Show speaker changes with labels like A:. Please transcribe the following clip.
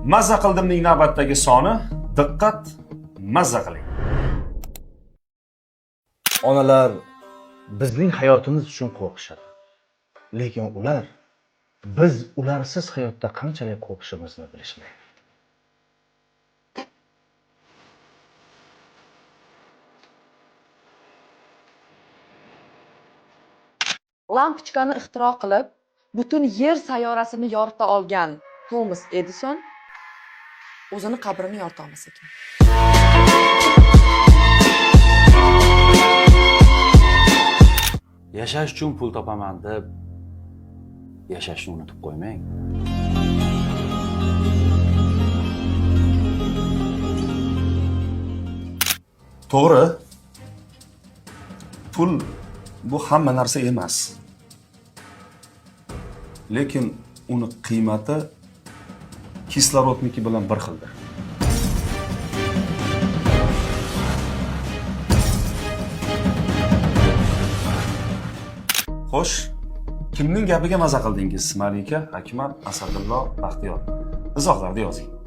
A: Mazza qildimning navbatdagi soni. Diqqat, mazza qiling.
B: Onalar bizning hayotimiz uchun qo'rqishadi. Lekin ular biz ularsiz hayotda qanchalik qo'rqishimizni bilishmaydi.
C: Lampochkani ixtiro qilib, butun yer sayyorasini yorita olgan Tomas Edison o'zini qabrini yorita olmas ekan.
D: Yashash uchun pul topaman deb yashashni unutib qo'ymang.
A: To'g'ri. Pul bu hamma narsa emas. Lekin uni qiymati kislorodniki bilan bir xildir. Xo'sh, kimning gapiga maza qildingiz? Malika, Akmal, Asadullo, Baxtiyor. Izohlarda yozing.